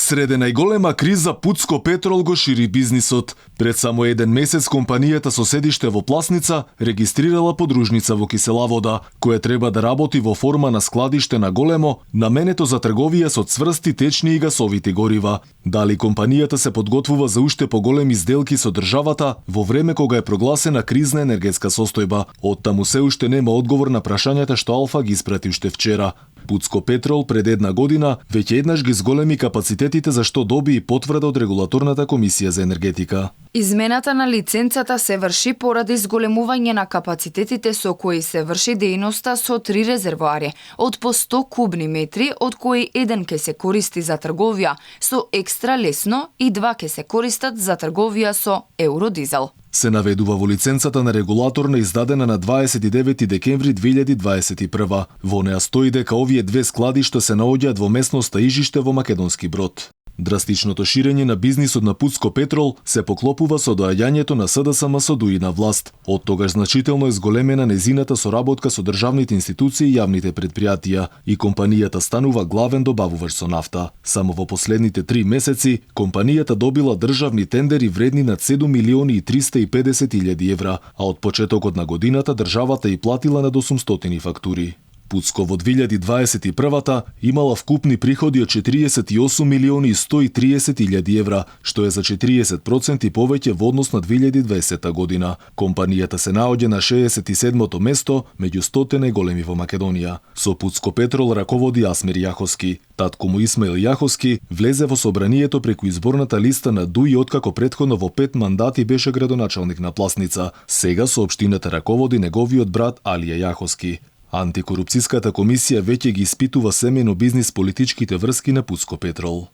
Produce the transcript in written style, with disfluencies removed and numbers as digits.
Среде најголема криза Пуцко Петрол го шири бизнисот. Пред само еден месец компанијата со седиште во Пласница регистрирала подружница во Киселавода, која треба да работи во форма на складиште на големо, наменето за трговија со цврсти, течни и гасовити горива. Дали компанијата се подготвува за уште поголеми сделки со државата во време кога е прогласена кризна енергетска состојба? Оттаму се уште нема одговор на прашањата што Алфа ги испрати уште вчера. Пуцко Петрол пред една година веќе еднаш ги зголеми капацитетите за што доби и потврда од Регулаторната комисија за енергетика. Измената на лиценцата се врши поради зголемување на капацитетите со кои се врши дејноста со 3 резервоари, од по 100 кубни метри, од кои еден ќе се користи за трговија со екстра лесно и 2 ќе се користат за трговија со евродизел. Се наведува во лиценцата на регулаторна издадена на 29 декември 2021. Во неа стои дека овие две складишта се наоѓаат во местноста Ижиште во Македонски Брод. Драстичното ширење на бизнисот на Пуцко Петрол се поклопува со доаѓањето на СДСМ со ДУИ на власт. Од тогаш значително е зголемена незината соработка со државните институции и јавните предпријатија и компанијата станува главен добавувач со нафта. Само во последните 3 месеци компанијата добила државни тендери вредни над 7 милиони и 350 илјади евра, а од почетокот на годината државата и платила над 800 фактури. Пуцко во 2021-та имала вкупни приходи од 48 милиони и 130 илјади евра, што е за 40% повеќе во однос на 2020 година. Компанијата се наоѓа на 67-то место меѓу 100 најголеми во Македонија. Со Пуцко Петрол раководи Асмир Јаховски. Татко му Исмаил Јаховски влезе во собранието преку изборната листа на ДУИ откако претходно во 5 мандати беше градоначалник на Пласница. Сега со општината раководи неговиот брат Алија Јаховски. Антикорупцијската комисија веќе ги испитува семејно бизнис политичките врски на Пуцко Петрол.